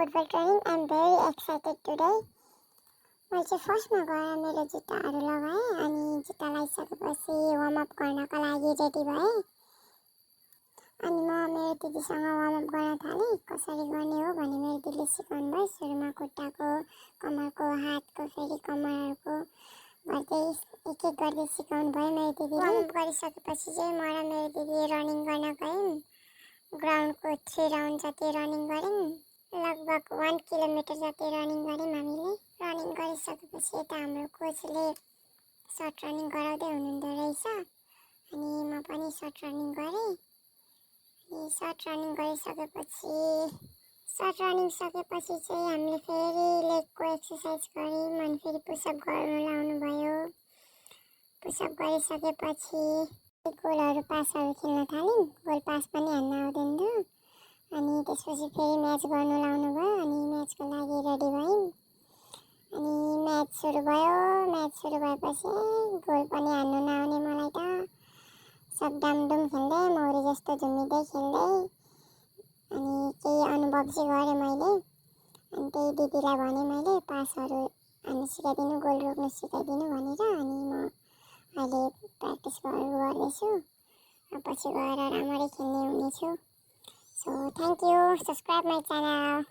football training. I'm very excited today. मैले चाहिँ फर्स्टमा गएर मेरो जुत्ताहरू लगाएँ अनि जुत्ता लगाइसकेपछि वार्मअप गर्नका लागि रेडी भएँ अनि म मेरो दिदीसँग वार्मअप गर्न थालेँ। कसरी गर्ने हो भने मेरो दिदीले सिकाउनु भयो। सुरुमा खुट्टाको, कमरको, हातको, फेरि कमरहरूको गर्दै एक एक गर्दै सिकाउनु भयो मेरो दिदीले। वार्मअप गरिसकेपछि चाहिँ म र मेरो दिदी रनिङ गर्न गयौँ। ग्राउन्डको 3 राउन्ड जति रनिङ गऱ्यौँ। लगभग 1 किलोमिटर जति रनिङ गऱ्यौँ हामीले। रनिङ गरिसकेपछि यता हाम्रो कोचले सर्ट रनिङ गराउँदै हुनुहुँदो रहेछ अनि म पनि सर्ट रनिङ गरेँ। सर्ट रनिङ सकेपछि चाहिँ हामीले फेरि लेगको एक्सर्साइज गऱ्यौँ अनि फेरि पुसअप गर्नु लाउनु भयो। पुसअप गरिसकेपछि गोलहरू पासहरू खेल्न थाल्यौँ। गोल पास पनि हान्न आउँदैन थियो अनि त्यसपछि फेरि म्याच गर्नु लाउनु भयो अनि म्याचको लागि रेडी भयौँ अनि म्याच सुरु भयो। म्याच सुरु भएपछि गोल पनि हान्नु नआउने मलाई त सब डामडुम खेल्दै मौरी जस्तो झुमिँदै खेल्दै अनि केही अनुभव चाहिँ गरेँ मैले अनि त्यही दिदीलाई भने मैले पासहरू हान्नु सिकाइदिनु, गोल रोक्नु सिकाइदिनु भनेर। अनि म अहिले प्र्याक्टिस गर्दैछु। पछि गएर राम्ररी खेल्ने हुनेछु। So thank you, subscribe my channel.